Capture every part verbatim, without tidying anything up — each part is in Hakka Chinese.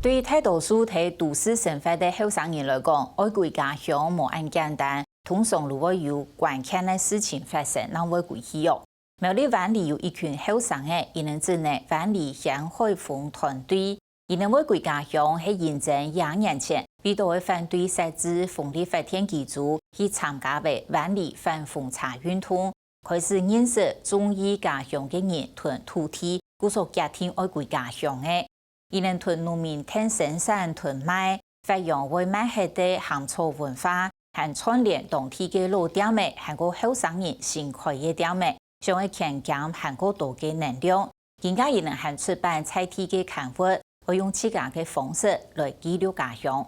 對大多數在都市生活个後生人來講，愛歸家鄉無恁簡單，通常都會有關鍵个事情發生，正會歸去哦。苗栗灣裡有一群後生仔，佢等指呢灣裡掀海風團隊，佢等會歸家鄉係因爭幾年前，為著愛反對設置風力發電機組，去參加个灣裡反風車運動，開始認識中意家鄉个人同土地，故所決定愛歸家鄉个。佢等同農民𢯭生產同賣，發揚會賣忒个鹹草文化，還串聯當地个老店仔，還過後生人新開个店仔，想愛牽兼還過多个能量。今下佢等還出版在地个刊物，愛用自家个方式來記錄家鄉。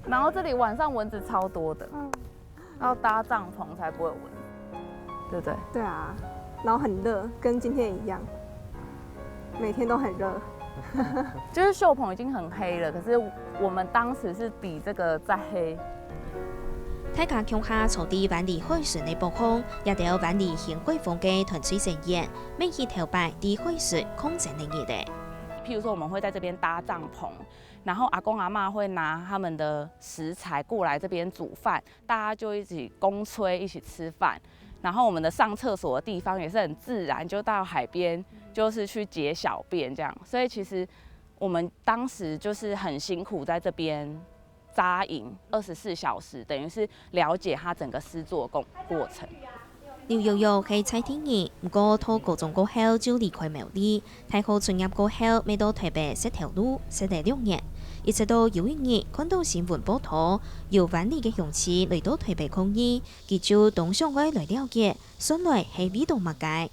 然后这里晚上蚊子超多的，嗯，要搭帐篷才不会有蚊子，对不对？对啊，然后很热，跟今天一样，每天都很热。就是秀朋已经很黑了，可是我们当时是比这个再黑。大家共下坐在灣裡海脣个北方，這兜灣裡掀海風个團隊成員，每日頭擺在海脣抗爭个日仔。譬如说，我们会在这边搭帐篷，然后阿公阿嬷会拿他们的食材过来这边煮饭，大家就一起公炊，一起吃饭。然后我们的上厕所的地方也是很自然，就到海边，就是去解小便这样。所以其实我们当时就是很辛苦在这边扎营二十四小时，等于是了解他整个施作过过程。劉玉玉係在地人，毋過讀高中過後就離開苗栗，大學卒業過後，乜到台北食頭路，食了六年。一直到有一日看到新聞報導，有灣裡个鄉親來到台北抗議，佢就當想愛來了解，算來係為著麼个。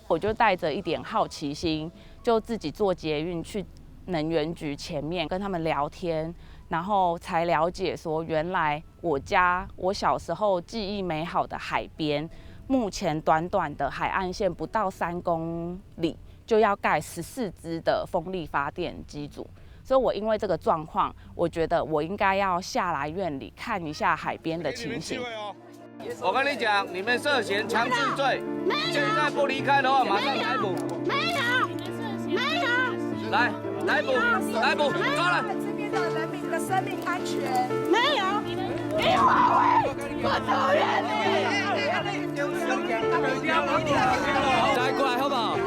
我就帶着一点好奇心，就自己坐捷运去能源局前面跟他们聊天，然后才了解说，原来我家我小时候记忆美好的海边，目前短短的海岸线不到三公里，就要盖十四支的风力发电机组。所以我因为这个状况，我觉得我应该要下来院里看一下海边的情形。我跟你讲，你们涉嫌强制罪，现在不离开的话，马上逮捕。没有，没有，没有。来，逮捕，逮捕，抓了。这边的人民的生命安全。没有，给我回，我讨厌你。再过来好不好？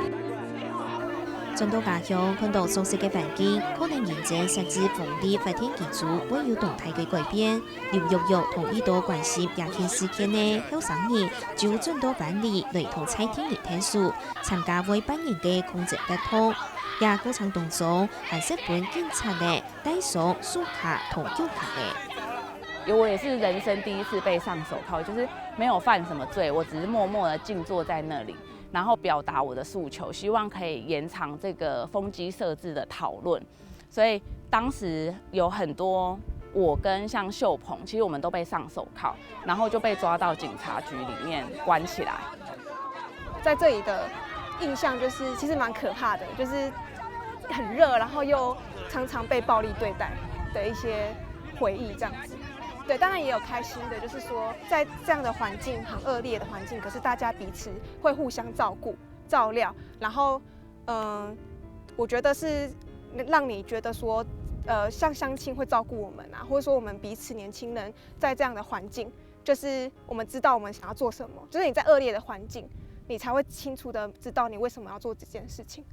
轉到家鄉，看到熟悉个環境，可能因爭設置風力發電機組會有當大个改變。劉玉玉同已多關心這件事件个後生人，就轉到灣裡來同在地人𢯭手，參加會辦人个抗爭活動。這過程當中，還識分警察仔 帶傷手頰同腳頰个。我也是人生第一次被上手铐，就是没有犯什么罪，我只是默默的静坐在那里，然后表达我的诉求，希望可以延长这个风机设置的讨论。所以当时有很多我跟像秀朋，其实我们都被上手铐，然后就被抓到警察局里面关起来。在这里的印象就是其实蛮可怕的，就是很热，然后又常常被暴力对待的一些回忆这样子。对，当然也有开心的，就是说在这样的环境很恶劣的环境，可是大家彼此会互相照顾、照料，然后嗯、呃我觉得是让你觉得说，呃，像乡亲会照顾我们啊，或者说我们彼此年轻人在这样的环境，就是我们知道我们想要做什么，就是你在恶劣的环境，你才会清楚的知道你为什么要做这件事情。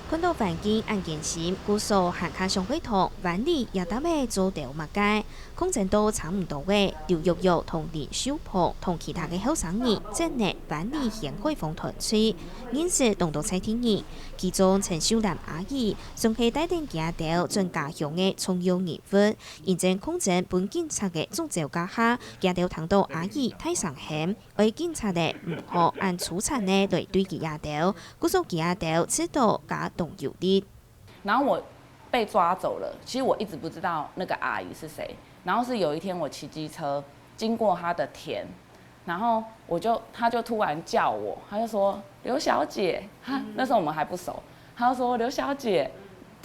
看到環境恁艱辛，故所還較想愛同灣裡這搭仔做兜麼个。抗爭到差毋多个，劉玉玉同林秀鵬同其他个後生人，整立灣裡掀海風團隊，認識當多在地人，其中陳秀蘭阿姨，算係帶等佢兜轉家鄉个重要人物。 因爭抗爭分警察个捉走該下，佢兜聽到阿姨大聲喊，愛警察仔毋好恁粗殘仔來對佢兜，故所佢兜試著加重有力。然后我被抓走了，其实我一直不知道那个阿姨是谁。然后是有一天我骑机车经过她的田，然后我就她就突然叫我，她就说刘小姐，她那时候我们还不熟，她就说刘小姐，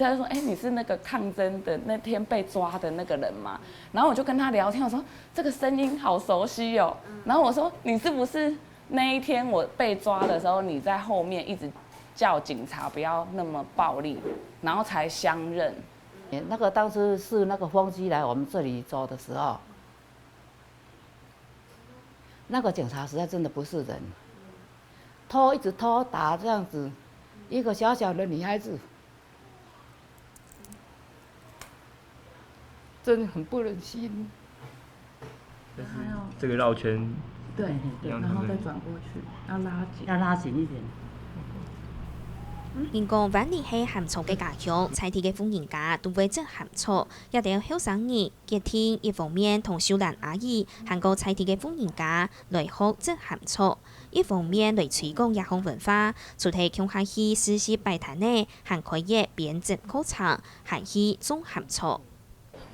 他就说：“哎，你是那个抗争的那天被抓的那个人吗？”然后我就跟他聊天，我说：“这个声音好熟悉哦。”然后我说：“你是不是那一天我被抓的时候，你在后面一直叫警察不要那么暴力，然后才相认？”那个当时是那个风机来我们这里走的时候，那个警察实在真的不是人，拖一直拖打这样子，一个小小的女孩子，真的很不忍心。这个绕圈，对，然后再转过去，要拉紧，要拉紧一点。人講灣裡係鹹醋个家鄉，在地个婦人家都會織鹹醋，這兜後生人決定一方面同秀蘭阿姨，還過在地个婦人家來學織鹹醋，一方面來推廣這項文化，除忒共下去試食擺攤仔，還開業編織課程，還去種鹹醋。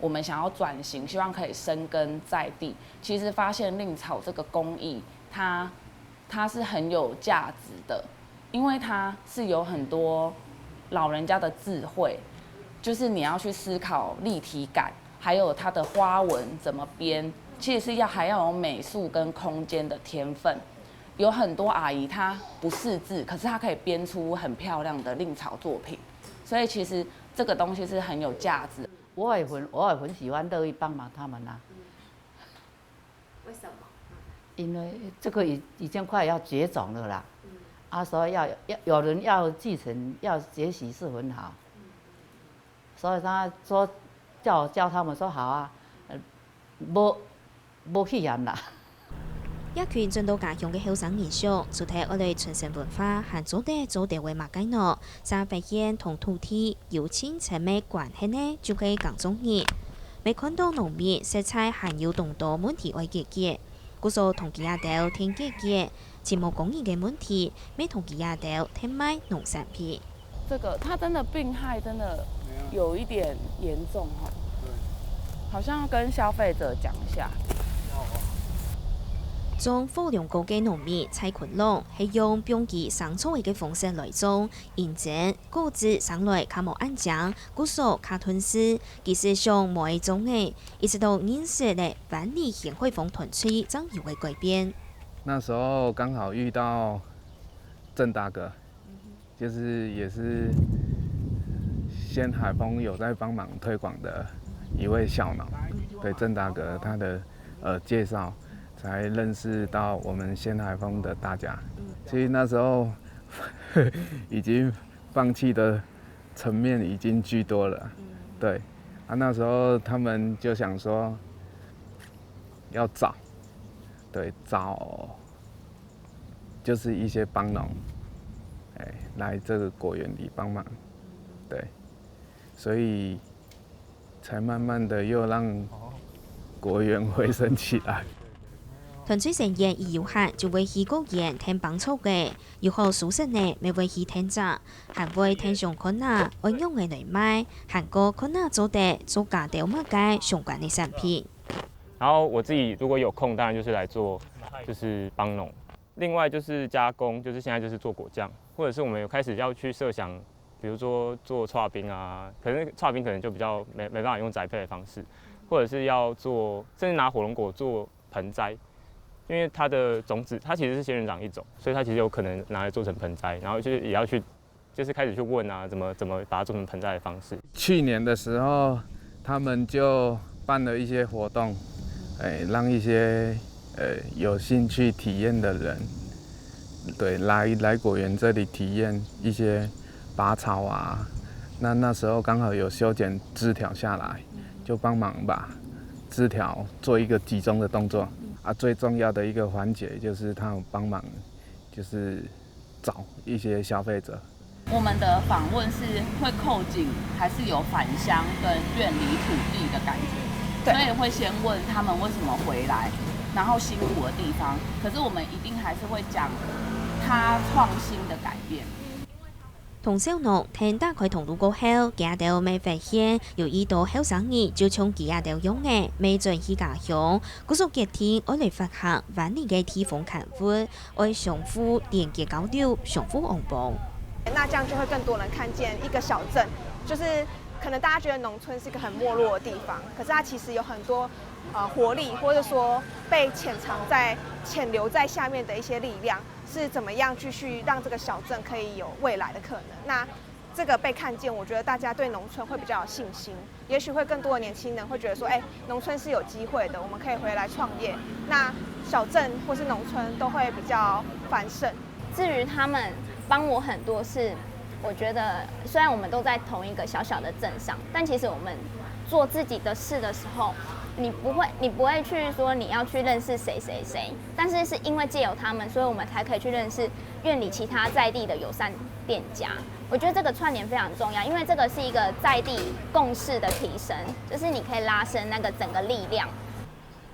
我们想要转型，希望可以深耕在地。其实发现令草这个工艺，它它是很有价值的，因为它是有很多老人家的智慧，就是你要去思考立体感，还有它的花纹怎么编，其实是要还要有美术跟空间的天分。有很多阿姨她不识字，可是她可以编出很漂亮的令草作品，所以其实这个东西是很有价值。 我也很我也很喜欢乐意帮忙他们啊。为什么？因为这个已已经快要绝种了啦，啊，所以要要有人要继承，要学习是很好。所以他说叫我教他们说好啊，呃，无无去嫌啦。 這群轉到家鄉个後生人想，除忒愛來傳承文化，還做得做兜仔麼个呢？儕發現同土地、友情、親密關係呢，就係耕種人。乜看到農民實在還有當多問題愛解決，故所同佢兜定解決，尋無工人个問題，乜同佢兜訂賣農產品。 这个他真的病害真的有一点严重哈，好像要跟消费者讲一下。種火龍果个農民蔡坤龍係用放枝生草仔个方式來種，因為果子生來較無恁靚，故所較吞食。其實想無愛種仔，一直到認識了灣裡掀海風團隊正有个改變。那時候剛好遇到鄭大哥，就是也是掀海豐有在幫忙推廣的一位小農，對，鄭大哥他的呃介绍，才认识到我们掀海丰的大家。其实那时候已经放弃的层面已经居多了，对，啊，那时候他们就想说要找，对，找就是一些帮农，哎，来这个果园里帮忙，对，所以才慢慢的又让果园回升起来。團隊成員一有閒就會去果園𢯭枋草仔，有好收成呢，乜會去𢯭摘，還會𢯭相看啊，愛仰仔來賣，還過看啊做得做加兜麼个相關个產品。然後我自己如果有空，當然就是來做，就是幫農。另外就是加工，就是现在就是做果酱，或者是我们有开始要去设想，比如说做刨冰啊，可是刨冰可能就比较没没办法用宅配的方式，或者是要做，甚至拿火龙果做盆栽，因为它的种子它其实是仙人掌一种，所以它其实有可能拿来做成盆栽，然后就是也要去就是开始去问啊，怎么怎么把它做成盆栽的方式。去年的时候，他们就办了一些活动，哎，让一些呃有兴趣体验的人，对，来来果园这里体验一些拔草啊。那那时候刚好有修剪枝条下来，就帮忙把枝条做一个集中的动作啊。最重要的一个环节就是他有帮忙，就是找一些消费者。我们的访问是会扣紧，还是有返乡跟远离土地的感觉？所以会先问他们为什么回来，然后辛苦的地方。可是我们一定还是会讲他创新的改变。同小農𢯭打開通路過後，佢兜乜發現有已多後生人就像佢兜樣仔，乜轉去家鄉，故所決定愛來發行灣裡个地方刊物， 愛相互連結交流，相互仰望。那这样就会更多人看见一个小镇就是可能大家觉得农村是一个很没落的地方，可是它其实有很多呃活力，或者说被潜藏在、潜留在下面的一些力量，是怎么样继续让这个小镇可以有未来的可能？那这个被看见，我觉得大家对农村会比较有信心，也许会更多的年轻人会觉得说，哎，农村是有机会的，我们可以回来创业，那小镇或是农村都会比较繁盛。至于他们帮我很多是，我觉得虽然我们都在同一个小小的镇上，但其实我们做自己的事的时候，你不会，你不会去说你要去认识谁谁谁，但是是因为借由他们，所以我们才可以去认识院里其他在地的友善店家。我觉得这个串联非常重要，因为这个是一个在地共识的提升，就是你可以拉伸那个整个力量。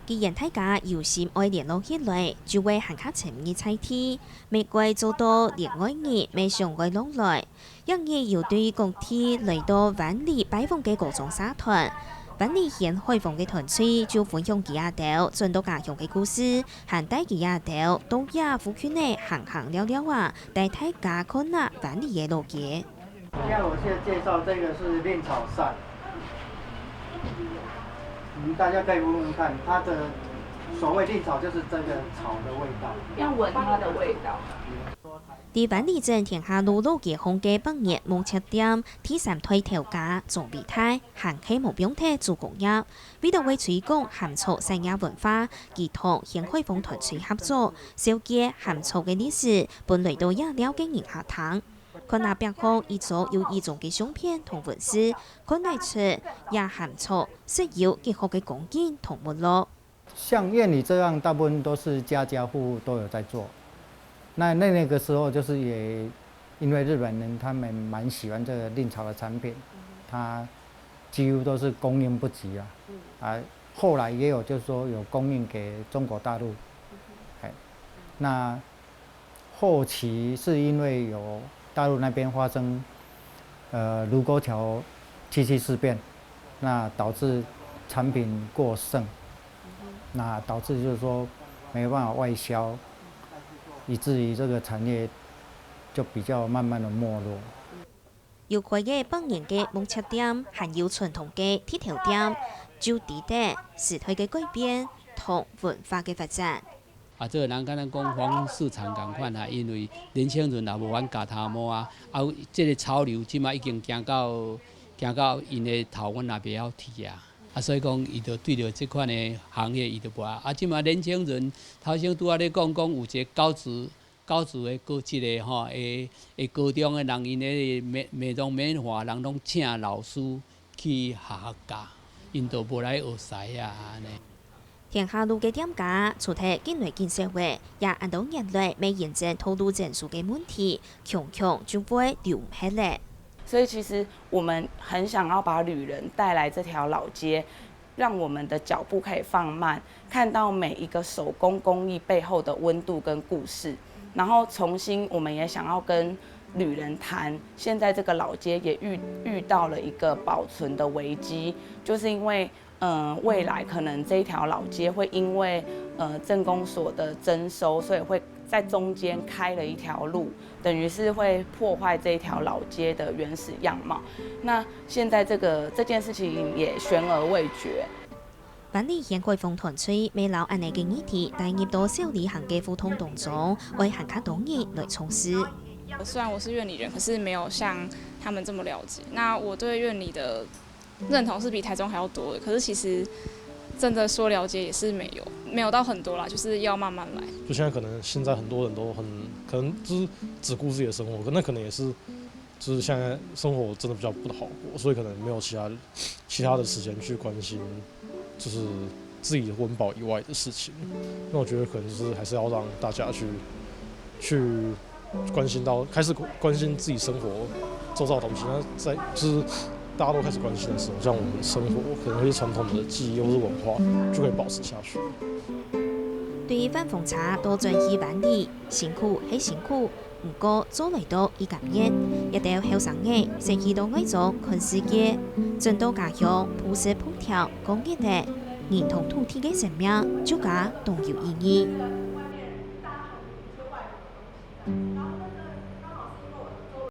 既然大家有心愛聯絡起來，就會還較親密在地。每個做到另外日，乜想愛弄來。 這日有對各地來到灣裡拜訪个高中社團，灣裡掀海風个團隊就分享佢兜轉到家鄉个故事，還帶佢兜到這附近仔行行尞尞啊，帶大家看啊灣裡个老街。現在我現在介紹這個是藺草扇，你們大家可以聞聞看，它的所謂藺草就是這個草的味道。要聞它的味道。在灣裡鎮天下路老街項个百年木漆店，第三代頭家張偉大還係無放忒手工業。為著愛推廣鹹草使業文化，佢同掀海風團隊合作，紹介鹹草个歷史，分來到這尞个人客聽。看啊壁項一張又一張个相片同文字，看得出這鹹草實有幾好个光景同沒落。 像院裡這樣，大部分都是家家戶戶都有在做。那那那個時候就是也因為日本人他們蠻喜歡這個藺草的產品，它幾乎都是供應不及啊。啊，後來也有就是說有供應給中國大陸，哎，那後期是因為有大陸那邊發生呃盧溝橋七七事變，那導致產品過剩，那導致就是說沒辦法外銷，以至於這個產業就比較慢慢的沒落。有開个百年个木漆店，還有傳統个鐵頭店，就知得時代个改變同文化个發展。 啊，這个人敢若講黃市場仝款啊，因為年輕人也無法度加頭毛啊，啊，這个潮流這馬已經行到行到𪜶的頭，阮也袂曉剃啊。啊，所以講，伊就對著這款的行業，伊就無啊。啊，這馬年輕人頭先拄仔咧講，講有一个高職高職的高一个吼，的的高中的人，𪜶的美美容美髮人攏請老師去學校教，𪜶都無來學師啊，安尼。 天下路个店家除忒緊來緊少个，也恁多年來乜認真頭路整數个問題，強強就會留毋忒咧。所以其實我們很想要把旅人帶來這條老街，讓我們的腳步可以放慢，看到每一個手工工藝背後的溫度跟故事，然後重新我們也想要跟旅人談，現在這個老街也遇遇到了一個保存的危機，就是因為。呃，未來可能這一條老街會因為呃鎮公所的徵收，所以會在中間開了一條路，等於是會破壞這一條老街的原始樣貌。那現在這個這件事情也懸而未決。灣裡掀海風團隊乜摎恁仔个議題帶入到小里行个活動當中，愛還較多人來從事。雖然我是院里人，可是沒有像他們這麼了解。那我對院里的認同是比台中還要多的，可是其實真的說了解也是沒有，沒有到很多啦，就是要慢慢來。就現在可能現在很多人都很可能就是只顧自己的生活，可那可能也是就是現在生活真的比較不好過，所以可能沒有其他其他的時間去關心就是自己溫飽以外的事情。那我覺得可能就是還是要讓大家去去。關心到開始關心自己生活周遭的東西，那在就是大家都開始關心的時候，像我們生活可能會是傳統的技藝或是文化，就可以保持下去。對於反風車倒轉去灣裡，辛苦係辛苦，毋過做來到一甲月，一兜後生仔先去到外庄看世界，轉到家鄉樸實縫條過日仔，人同土地个生命就加當有意義。